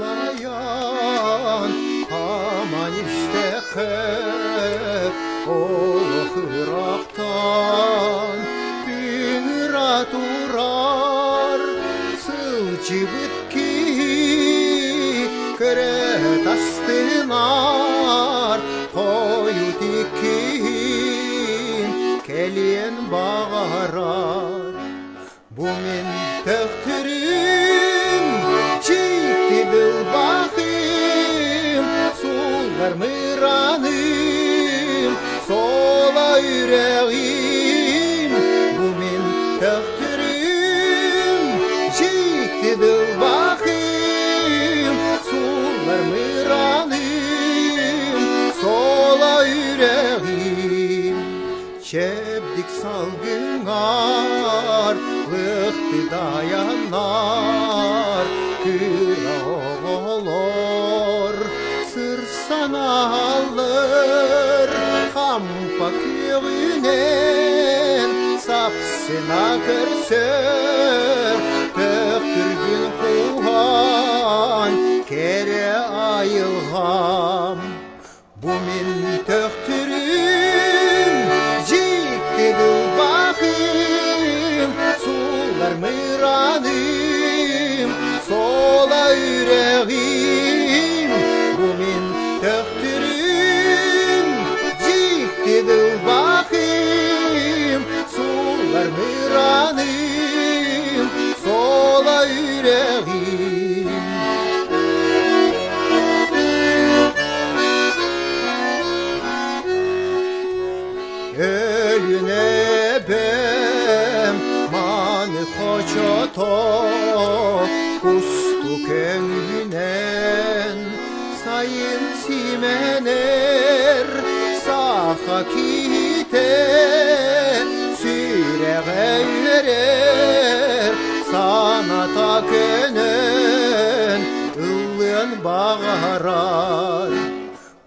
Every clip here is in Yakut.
Аллайан хааман истэххэ, олох ыраахтан тыҥыра турар, сылдьыбыт киһи көрө тастынар, хойут иккиһин кэлиэн баҕарар. Бу мин төхтүрүм, чикти дылбахым, суллар мыраным, сола үрэҕим. Бу мин төхтүрүм, чикти дылбахым, суллар мыраным, сола үрэҕим. Чэбдик салгыҥар лыхты дайаннар, кыра оҕолор сырсаналлар, хампа күөҕүнэн сапсына көрсөр, төхтүргүн куһан кэрэ айылҕам. Бу мин төхтүрүм, дьикти дылбахым, сууллар мыраным, суола үрэҕим. Бу мин төхтүрүм, дьикти дылбахым, сууллар мыраным, суола үрэҕим. Өлүнэбэм маны хочото кустук өҥүнэн сайын симэнэр саха киһитэ сүрэҕэ үөрэр саната көнөн ыллыан баҕарар.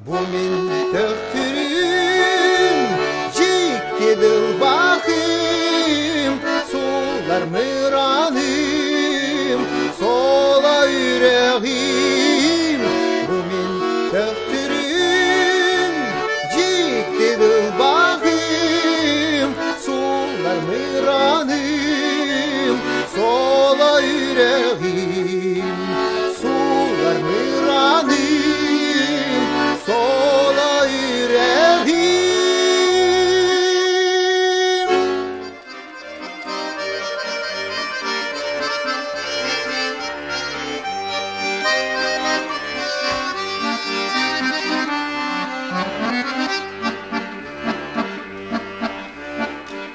Бу мин төхтүрүм, дьикти дылбахым, сууллар мыраным, суола үрэҕим. Бу мин төхтүрүм, дьикти дылбахым, сууллар мыраным, суола үрэҕим. Сууллар мыраным, суола үрэҕим.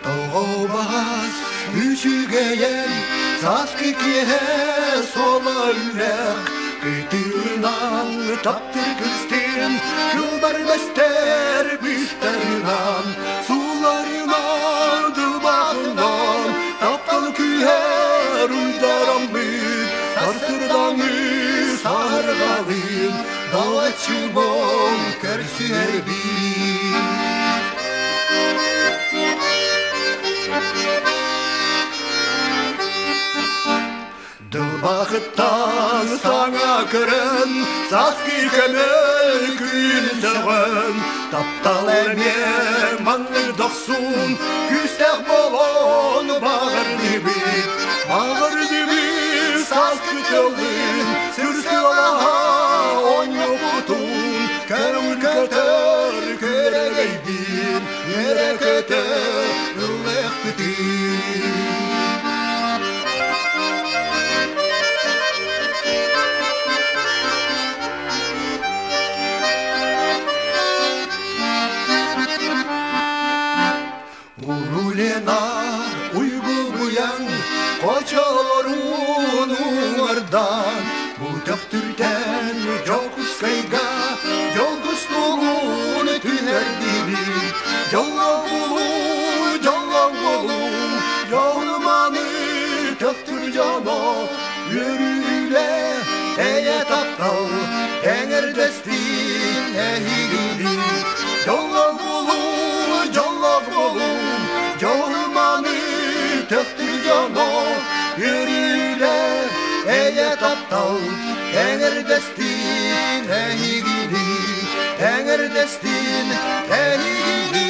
Тоҕо үчүгэйэй сааскы киэһэ суола үрэх кытыынан таптыр кыстыын кылбар бэстэр быстарынан сууларынан дылбаҕынан таптал күүһэр уйдараммыт сарсырдаҥы саһарҕалыын далаччыбон көрсүһэрбит. Дылбахыттан саҥа көрөн, сааскы көмөл күн сөҕөн, таптал эмиэ маннык дохсун, күүстээх буолуон баҕардыбыт, баҕардыбыт сааскы тылын, сүр-сылаһа оонньуубутун, көҥүл көтөр күөрэгэйбин, үөрэ-көтө ыллыахпытын. Улулена уйгу-буян хочолорун уҥардан, бу төхтүртэн Дьокуускайга дьолгустугун түһэрдибит. Дьоллоох буолуу, дьоллоох буолуу, дьолу-маны төхтүр дьоно, үөрүүлэ эйэ таптал эҥэрдэстин эһигини. Дьоллоох буолуу, дьоллоох буолуу, дьолу-маны төхтүр дьоно, үөрүүлэ эйэ таптал. Таптал эҥэрдэстин эһигини, эҥэрдэстин эһигини.